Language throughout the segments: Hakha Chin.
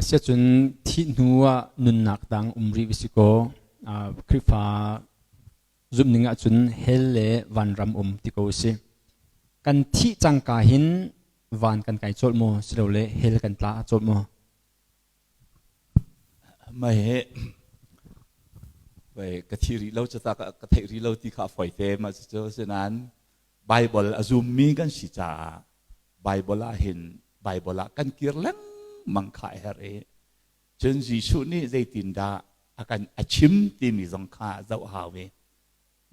Asiahcun thih hnu ah nunnak dang um rih va si kaw, Khrihfa zumhning ahcun hell le vanram um ti ko a si. Kan thih cangka hin van kan kai colh maw silole hell kan tla colh maw? Mah hi ka thi rih lo cu ta ka theih rih lo ti kha a fawi te mah cucu asinain Bible a zummi kan si caah Bible ah hin Bible ah kan kir lengmang kha a herh i cun Jesuh nih zeitindah a kan a chim timi zong kha zoh hau i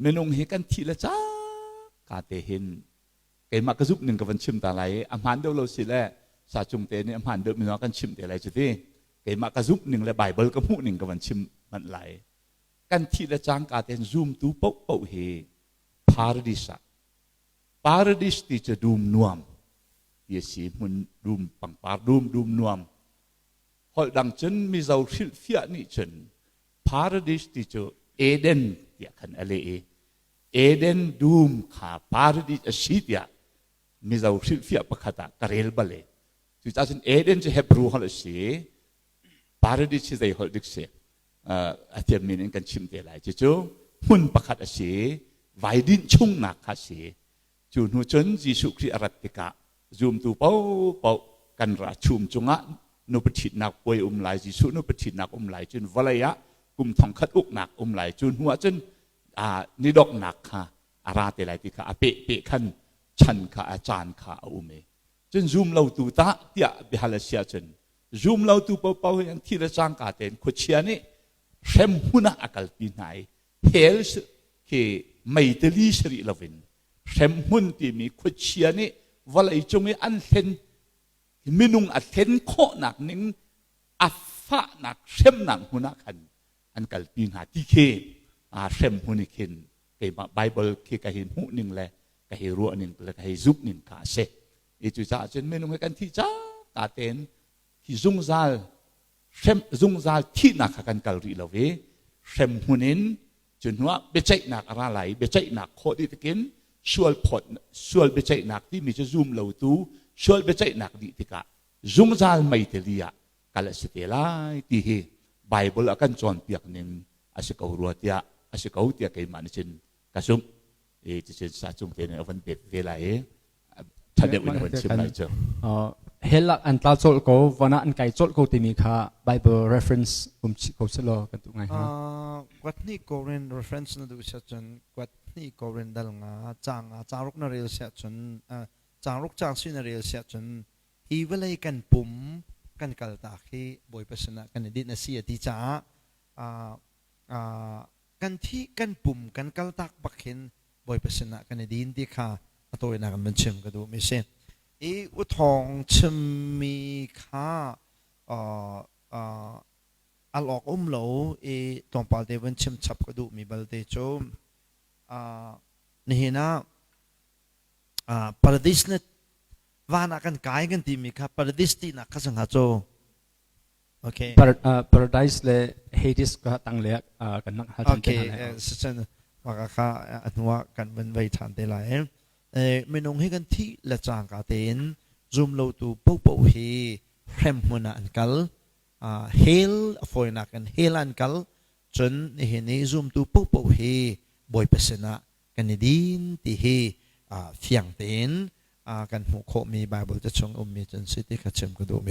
minung hi kan thih le cangka te hin keimah ka zumh ning ka van chim ta lai i a hmaan deuh lo si le sa cung te nih a hmaan deuh mi kan chim te lai cu ti. Keimah ka zumh ning le Bible ka hmuh ning ka van chim manh lai. Kan thih le cangka tein zumtu paohpaoh hi paradis ah, paradis ti cu dum nuam ti a si, hmun dum, pangpar dum, dum nuam. Holh dang cun Mizo hrilhfiah nih cun paradis ti cu Eden tiah khan a leh i Eden dum kha paradis a si tiah Mizo hrilhfiah pakhat ah ka rel bal i cucaah cun Eden cu Hebrew holh a si, paradis hi zei holh dik si, a thiammi in kan chim te lai. Cucu hmun pakhat a si, vaidinh chungnak kha a si. Cu hnu cun Jesuh Khrih a rat tikah zumtu paohpaoh kan ra chum cungah nupi ṭhitnak puai um lai, Jesuh nupi ṭhitnak um lai, cun vawlei ah kum thongkhat uknak um lai. Cu hnu ah cun ni donghnak kha a ra te lai ti kha a peh peh khan chan kha a caan kha a um i cun zum lotu tah tiah biahal a si ahcun zum lotu paohpaoh hi an thi le cangka tein khuachia nih hrem hmun ah a kalpi hna i hell khi meiteli si rih loin hrem hmun timi khuachia nih vawlei cung i an hlen, minung a hlen khawhnak ning a fahnak hremnak hmun ah khan an kalpi hna ti khi hrem hmun i khin keimah Bible khi ka hi hmuh ning le ka hi ruah ning le ka hi zumh ning kha a si. I cucaah cun minung hi kan thih cangka tein hi zungzal hrem, zungzal thihnak kha kan kal rih lo i hrem hmun in cu hnuah biaceihnak a ra lai. Biaceihnak khawh dih tikin sual phawt, sual biaceihnak timi cu zum lotu sual biaceihnak dih tikah zungzal meiteli ah kal a si te lai ti hi Bible a kan cawnpiak ning a si ko rua tiah, a si ko tiah keimah nih cun ka zumh i cucun sa cung te nih a van pek ve lai i ṭha deuh in a van chim lai cu. Hell ah an tla colh ko, van ah an kai colh ko timi kha Bible reference um chih ko selaw kan duh ngai hnga. Kuat hnih Korin reference na duh siah cun kuat hnih Korin dal nga caang nga caang ruk na rel siah cun, caang ruk caang si na rel siah cun hi vawlei kan pum kan kaltak hi Bawipa sinah kan i dinh a si a ti caah kan thi kan pum kan kaltak bak hin Bawipa sinah kan i din ti kha a tawinak in van chim ka duhmi si. I uthawng chimmi kha al awk um lo i tlawmpal te van chim chap ka duhmi balte cu nihin ah paradis le van ah kan kai kan timi kha paradis tinak kha sangha cu okay. Paradise le Hades ka tang le kan nak hal okay sicun maka kha a hnuah kan van vei than te lai. Minung hi kan thi le cangka tein zum lotu popo hi hrem hmun ah an kal, hell a fawinak in hell an kal. Cun nihin i zumtu popo hi Bawipa sinah kan i din ti hi fiang tein kan hmuh khawhmi Bible ca chung ummi cun si ti kha chim ka duhmi.